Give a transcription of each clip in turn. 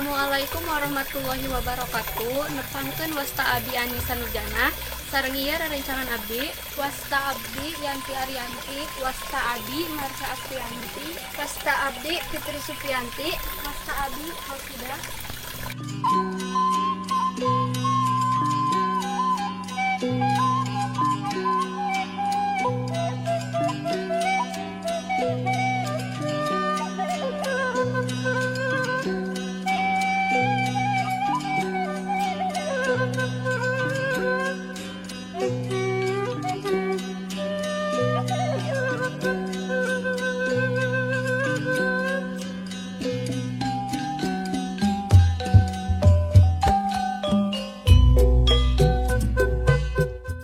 Assalamualaikum warahmatullahi wabarakatuh. Nepangkeun wasta abdi Anissa Nurjanah. Sareng ieu rerencangan abdi, wasta abdi Yanti Arianti, wasta abdi Marsa Astrianti, wasta abdi Fitri Supianti, wasta abdi Hafida.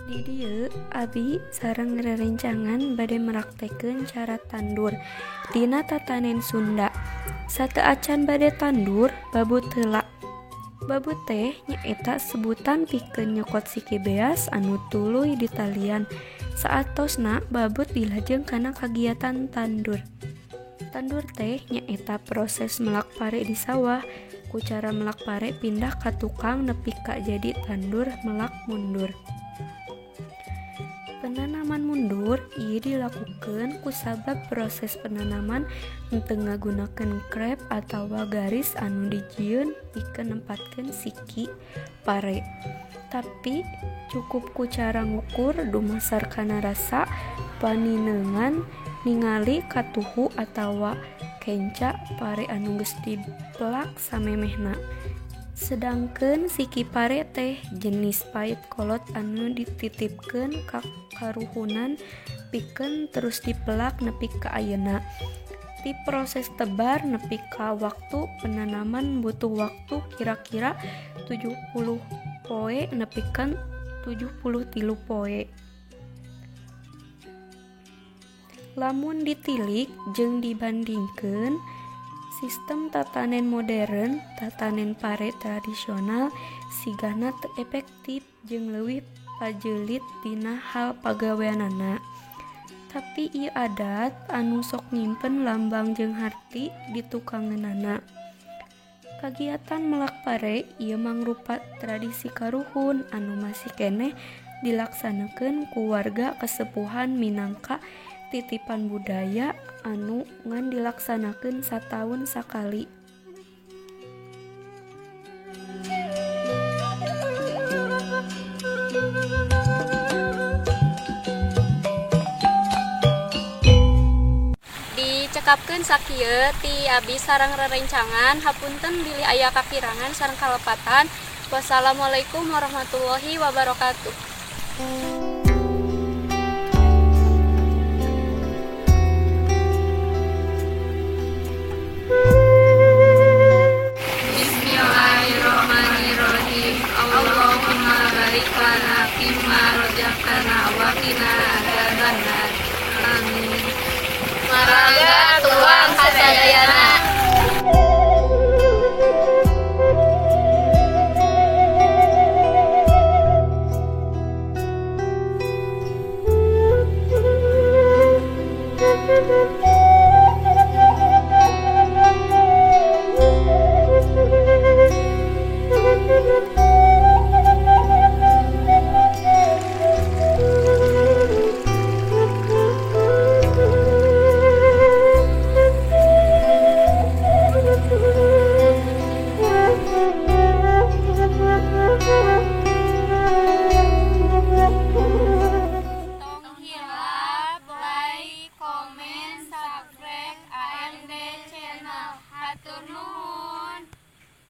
Di dieu abi sareng rerencangan bade meraktekeun cara tandur dina tatanen Sunda. Sateuacan bade tandur, babut heula. Babut teh nyaeta sebutan pikeun nyokot siki beas anu tuluy ditalian. Saatosna babut dilajeng kana kagiatan tandur. Tandur teh nyaeta proses melak pare di sawah. Ku cara melak pare pindah ka tukang nepi ka jadi tandur melak mundur. Penanaman mundur ieu dilakukeun kusabab proses penanaman henteu ngagunakeun krep atawa garis anu dijieun pikeun nempatkeun siki pare. Tapi cukup ku cara ngukur dumasar kana rasa panineungan ningali katuhu atawa kenca pare anu geus dipelak samemehna. Sedangkeun siki pare teh jenis pait kolot anu dititipkeun ka karuhunan pikeun terus dipelak nepi ka ayeuna. Ti proses tebar nepi ka waktu penanaman butuh waktu kira-kira 70 poe nepi ka 73 poe. Lamun ditilik jeung dibandingkeun sistem tatanen modern, tatanen pare tradisional sigana teu efektif jeung leuwih pajeulit dina hal pagaweanana. Tapi ieu adat anu sok nyimpen lambang jeung harti ditukangeunana. Kagiatan melak pare ieu mangrupa tradisi karuhun anu masih keneh dilaksanakeun ku warga kasepuhan minangka titipan budaya anu ngan dilaksanakeun sataun sakali. Dicekapkeun sakieu ti abdi sareng rerencangan, hapunten bilih aya kakirangan sareng kalepatan. Wassalamualaikum warahmatullahi wabarakatuh.